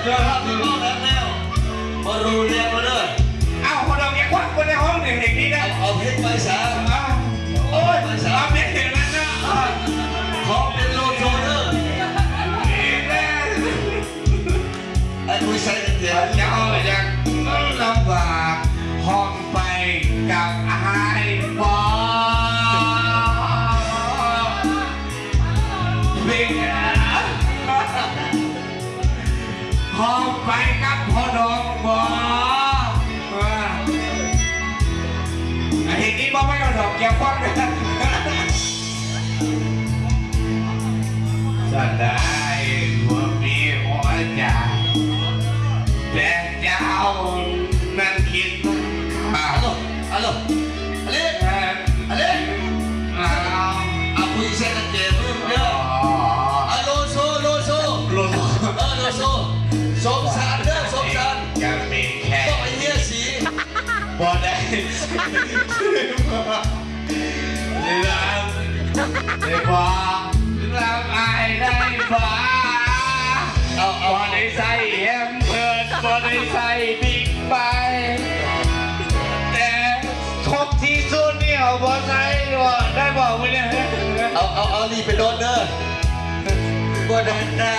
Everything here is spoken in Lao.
ເດີ ເຮົາຖືກຕ້ອງຮັບແລ້ວ ບໍ່ຮູ້ເລື່ອງແລ້ວເດີ. ເອົ້າ ຮອດດອກຢ່າຄວັກບໍ່ໄດ້ຮ້ອງເພງນີ້ນະ ເອົາເພງໄປຊະ. ອ້າວ ໂອ້ຍ ໄປຊະ ເອົາເພງນັ້ນນະ. ຂໍເປັນໂລໂຊເດີ ນີ້ແຫຼະ ໄອ້ຜູ້ຊາຍເປັນເດວ ເຈົ້າຢາກລຳບາກ ຮ້ອງໄປກັບອ້າຍບໍ? ເພງ ເຮົາໄປກັບພໍ່ດອກບໍ່? ເອີ ເຮັດດີບໍ່ໄປກັບດອກ ຢ່າຟັງເດີ. ສະໄດ໋ບໍ່ມີຫົວໃຈ ແຕ່ເຈົ້ານັ້ນຄິດ ອາໂລ ອາໂລ ອາເລັກ ເອີ ອາເລັກ ອາ ອາ ຜູ້ຍິງໃສ່ກາງເກງເດີ ອາໂລໂຊ ໂລໂຊ ໂລໂຊ ເອີ ໂລໂຊ ສົມສານເດີ ສົມສານ ຈະເປັນແຂກ ຕ້ອງໄປເຮຍສີ ບໍ່ໄດ້ ລຳໄດ້ບໍ່? ລຳອ້າຍໄດ້ບໍ່? ເອົາ ເອົາ ບໍ່ໄດ້ໃສ່ແຮມເພີດ ບໍ່ໄດ້ໃສ່ບິກໄບ ແຕ່ຄົບທີ່ສຸດນີ້ເອົາບໍ່ໃສ່ບໍ່ ໄດ້ບໍ່ມື້ນີ້? ເອົາ ເອົາ ເອົາ ລີ້ໄປໂລດເດີ ບໍ່ໄດ້ ໄດ້